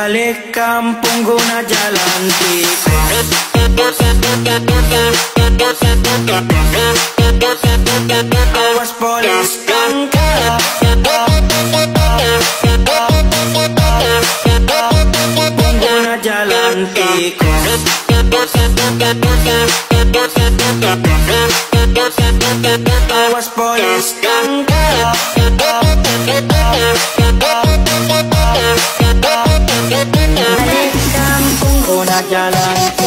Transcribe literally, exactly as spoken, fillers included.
Balik kampung guna jalan tikus. Awas polis tangkap. Guna jalan tikus. Awas polis tangkap. Balik kampung guna jalan